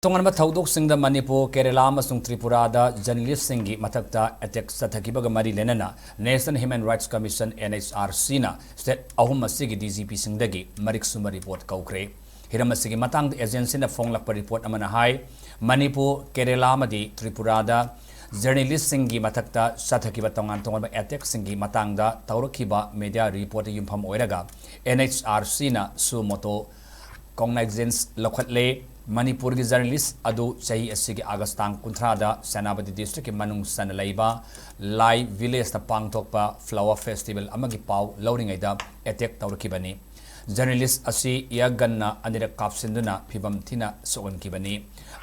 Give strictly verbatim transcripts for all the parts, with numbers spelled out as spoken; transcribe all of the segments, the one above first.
ꯇꯣꯉꯥꯟꯕ ꯊꯧꯗꯣꯛꯁꯤꯡꯗ ꯃꯅꯤꯄꯨꯔ, ꯀꯦꯔꯦꯂꯥ ꯑꯃꯁꯨꯡ ꯇ꯭ꯔꯤꯄꯨꯔꯥꯗ ꯖꯔꯅꯦꯂꯤꯁꯁꯤꯡꯒꯤ ꯃꯊꯛꯇ ꯑꯦꯇꯦꯛ ꯆꯠꯊꯈꯤꯕꯒ ꯃꯔꯤ ꯂꯩꯅꯅ National Human Rights Commission, N H R C, ꯅ ꯁ꯭ꯇꯦꯠ ꯑꯍꯨꯝ ꯑꯁꯤꯒꯤ D G P ꯁꯤꯡꯗꯒꯤ ꯃꯔꯤꯛ ꯁꯨꯝꯕ ꯔꯤꯄꯣꯔꯠ ꯀꯧꯈ꯭ꯔꯦ꯫ ꯍꯤꯔꯝ ꯑꯁꯤꯒꯤ ꯃꯇꯥꯡꯗ ꯑꯦꯖꯦꯟꯁꯤꯅ ꯐꯣꯡꯂꯛꯄ ꯔꯤꯄꯣꯔꯠ ꯑꯃꯅ ꯍꯥꯏ, ꯃꯅꯤꯄꯨꯔ, ꯀꯦꯔꯦꯂꯥ ꯑꯃꯗꯤ ꯇ꯭ꯔꯤꯄꯨꯔꯥꯗ ꯖꯔꯅꯦꯂꯤꯁꯁꯤꯡꯒꯤ ꯃꯊꯛꯇ ꯆꯠꯊꯈꯤꯕ ꯇꯣꯉꯥꯟ ꯇꯣꯉꯥꯟꯕ ꯑꯦꯇꯦꯛꯁꯤꯡꯒꯤ ꯃꯇꯥꯡꯗ ꯇꯧꯔꯛꯈꯤꯕ ꯃꯤꯗꯤꯌꯥ ꯔꯤꯄꯣꯔꯠꯇ ꯌꯨꯝꯐꯝ ꯑꯣꯏꯔꯒ N H R C ꯅ suo motu cognizance ꯂꯧꯈꯠꯂꯦ꯫ ꯃꯅꯤꯄꯨꯔꯒꯤ ꯖꯔꯅꯦꯂꯤꯁ ꯑꯗꯨ ꯆꯍꯤ ꯑꯁꯤꯒꯤ ꯑꯥꯒꯁ ꯇꯥꯡ ꯀꯨꯟꯊ꯭ꯔꯥꯗ ꯁꯦꯅꯥꯄꯇꯤ ꯗꯤꯁꯇ꯭ꯔꯤꯛꯀꯤ ꯃꯅꯨꯡ ꯆꯟꯅ ꯂꯩꯕ ꯂꯥꯏ ꯚꯤꯂꯦꯖꯇ ꯄꯥꯡꯊꯣꯛꯄ flower festival ꯑꯃꯒꯤ ꯄꯥꯎ ꯂꯧꯔꯤꯉꯩꯗ ꯑꯦꯇꯦꯛ ꯇꯧꯔꯛꯈꯤꯕꯅꯤ꯫ ꯖꯔꯅꯦꯂꯤꯁ ꯑꯁꯤ ꯏꯌꯥꯔ ꯒꯟꯅ ꯑꯅꯤꯔꯛ ꯀꯥꯞꯁꯤꯟꯗꯨꯅ ꯐꯤꯕꯝ ꯊꯤꯅ ꯁꯣꯛꯍꯟꯈꯤꯕꯅꯤ꯫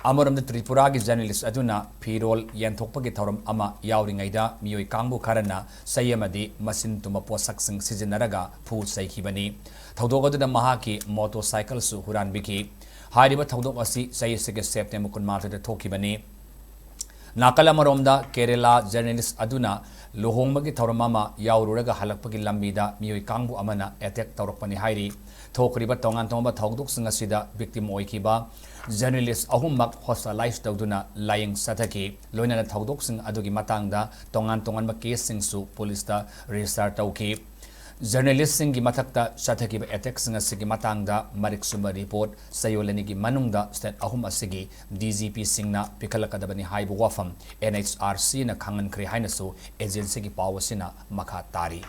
ꯑꯃꯔꯣꯝꯗ, ꯇ꯭ꯔꯤꯄꯨꯔꯥꯒꯤ ꯖꯔꯅꯦꯂꯤꯁ ꯑꯗꯨꯅ ꯐꯤꯔꯣꯜ ꯌꯦꯟꯊꯣꯛꯄꯒꯤ ꯊꯧꯔꯝ ꯑꯃ ꯌꯥꯎꯔꯤꯉꯩꯗ ꯃꯤꯑꯣꯏ ꯀꯥꯡꯕꯨ ꯈꯔꯅ ꯆꯩ ꯑꯃꯗꯤ ꯃꯆꯤꯟ ꯇꯨꯝꯕ ꯄꯣꯠꯁꯛꯁꯤꯡ ꯁꯤꯖꯤꯟꯅꯔꯒ ꯐꯨ ꯆꯩꯈꯤꯕꯅꯤ꯫ ꯊꯧꯗꯣꯛ ꯑꯗꯨꯗ ꯃꯍꯥꯛꯀꯤ ꯃꯣꯇꯣꯔꯁꯥꯏꯀꯜꯁꯨ ꯍꯨꯔꯥꯟꯕꯤꯈꯤ꯫ ꯍꯥꯏꯔꯤꯕ ꯊꯧꯗꯣꯛ ꯑꯁꯤ ꯆꯍꯤ ꯑꯁꯤꯒꯤ ꯁꯦꯞꯇꯦꯝꯕꯔ ꯀꯨꯟꯃꯥꯊꯣꯏꯗ ꯊꯣꯛꯈꯤꯕꯅꯤ꯫ ꯅꯥꯀꯜ ꯑꯃꯔꯣꯝꯗ, ꯀꯦꯔꯦꯂꯥ ꯖꯔꯅꯦꯂꯤꯁ ꯑꯗꯨꯅ ꯂꯨꯍꯣꯡꯕꯒꯤ ꯊꯧꯔꯝ ꯑꯃ ꯌꯥꯎꯔꯨꯔꯒ ꯍꯜꯂꯛꯄꯒꯤ ꯂꯝꯕꯤꯗ ꯃꯤꯑꯣꯏ ꯀꯥꯡꯕꯨ ꯑꯃꯅ ꯑꯦꯇꯦꯛ ꯇꯧꯔꯛꯄꯅꯤ ꯍꯥꯏꯔꯤ꯫ ꯊꯣꯛꯈ꯭ꯔꯤꯕ ꯇꯣꯉꯥꯟ ꯇꯣꯉꯥꯟꯕ ꯊꯧꯗꯣꯛꯁꯤꯡ ꯑꯁꯤꯗ ꯚꯤꯛꯇꯤꯝ ꯑꯣꯏꯈꯤꯕ ꯖꯔꯅꯦꯂꯤꯁ ꯑꯍꯨꯝꯃꯛ ꯍꯣꯁꯄꯤꯇꯥꯂꯥꯏꯖ ꯇꯧꯗꯨꯅ ꯂꯥꯌꯦꯡ ꯆꯠꯊꯈꯤ꯫ ꯂꯣꯏꯅꯅ ꯊꯧꯗꯣꯛꯁꯤꯡ ꯑꯗꯨꯒꯤ ꯃꯇꯥꯡꯗ ꯇꯣꯉꯥꯟ ꯇꯣꯉꯥꯟꯕ ꯀꯦꯁꯁꯤꯡꯁꯨ ꯄꯨꯂꯤꯁꯇ ꯔꯦꯖꯤꯁꯇꯥꯔ ꯇꯧꯈꯤ꯫ ꯖꯔꯅꯦꯂꯤꯁꯁꯤꯡꯒꯤ ꯃꯊꯛꯇ ꯆꯠꯊꯈꯤꯕ ꯑꯦꯇꯦꯛꯁꯤꯡ ꯑꯁꯤꯒꯤ ꯃꯇꯥꯡꯗ ꯃꯔꯤꯛ ꯁꯨꯝꯕ ꯔꯤꯄꯣꯔꯠ ꯆꯌꯣꯜ ꯑꯅꯤꯒꯤ ꯃꯅꯨꯡꯗ ꯁ꯭ꯇꯦꯠ ꯑꯍꯨꯝ ꯑꯁꯤꯒꯤ D G P ꯁꯤꯡꯅ ꯄꯤꯈꯠꯂꯛꯀꯗꯕꯅꯤ ꯍꯥꯏꯕ ꯋꯥꯐꯝ N H R C ꯅ ꯈꯪꯍꯟꯈ꯭ꯔꯦ ꯍꯥꯏꯅꯁꯨ ꯑꯦꯖꯦꯟꯁꯤꯒꯤ ꯄꯥꯎ ꯑꯁꯤꯅ ꯃꯈꯥ ꯇꯥꯔꯤ꯫